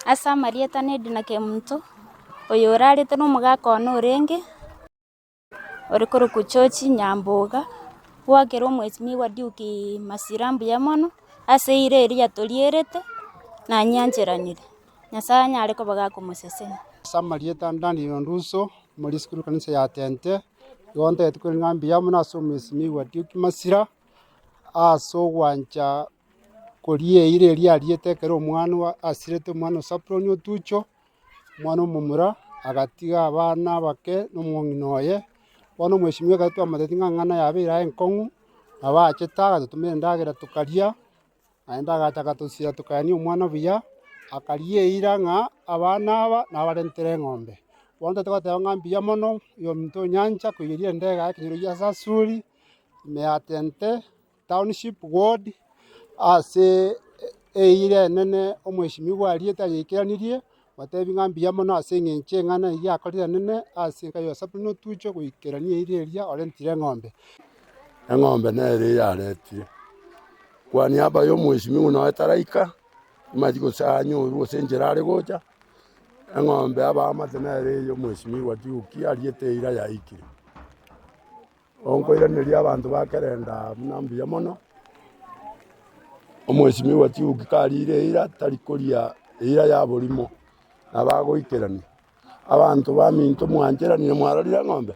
Ase amarieta n'Edna Kemunto, oyo orarete nomogaka one orenge, ore korokwa George Nyamboga, gwakera omwesimigwa Duke Masira mbuya mono, ase eira eria yatorierete, nanyancheranire. Nyasaye anyare koba gakomosesenia. Ase amarieta Daniel Onduso, omorisia korwa ekanisa ya Tente, igo ntagete korwa ng'a mbuya mono ase omwesimigwa Duke Masira, ase ogwancha koria eira eria ariete ekero omwana asirete omwana o Saproni Otucho, omwana omomura, agatiga abana abake na omong'ina oye. Bono omwesimigwa ekero twamotebetie ng'a eng'ana yabeire aye enkong'u, nabo achete agatotomera endagera tokaria, naende agacha agatosira tokaenia omwana buya, akaria eira ng'a abana aba nabarentere eng'ombe. Bono totagoteba ng'a mbuya mono, oyominto onyancha koiyeria endege ekenyoro gia Sasuri, ime ya Tente. Township ward ase eira enene omwesimigwa ariete ayeikeranirie, batebi ng'a mbuya mono ase eng'encho eng'ana eyio yakorire enene ase enka ya Yosefu notuche goikerania eira eria orentire eng'ombe. Eng'ombe nere eyaretire, kwa niaba ya omwesimigwa nonya taraika, timanyeti gose anyorwe gose enchera are gocha, eng'ombe abaamate nere eye omwesimigwa Duke ariete eira yaikire. Onkoiraneria abanto ba kerenda buna mbuya mono, omwesimigwa chiuki karire eira tari koria eira ya borimo, nabo agoikerania. Abanto baminto mwancheranire mwarorire eng'ombe?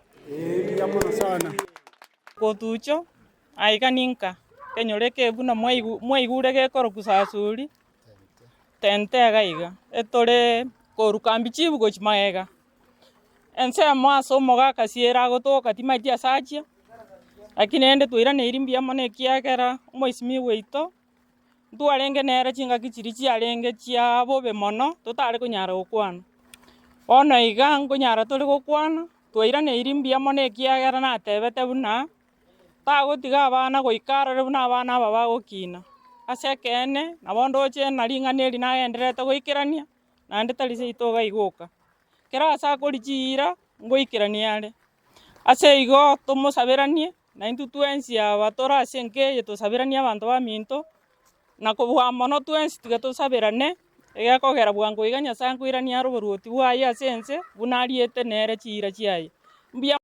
Gotucho aiga ninka, kenyore eke buna mwaigu mwaigure gekorokwa sasuri, tente iga iga, etore koruka mbichibu gochia magega. Ensemo ase omogaka siere agotoka timaeti ase achia, lakini rende twairaneirie mbuya mono ekiagera omoisimia oito, ntwarenge nere chingaki chiria chiarenge chia bobe mono totare konyara gokwana. Bono iga nkonyara tore gokwana, twairaneirie mbuya mono ekiagera natebete buna, tagotiga abana goika arore buna abana aba bagokina. Ase ekeene, nabo ndoche na ring'ana eri nagendererete goikerania, naende tari seito iga igoka. Kera ase akoria chiira, ngoikeranie are. Ase igo tomosaberanie, na intwe twensi aba tore ase enka eye tosaberanie abanto baminto, na kobua mono twensi tiga tosaberane, egekogera bwango iga Nyasae nkoiranie are oboruoti bwaye ase ense, buna ariete nere chiira chiaye. Mbuya.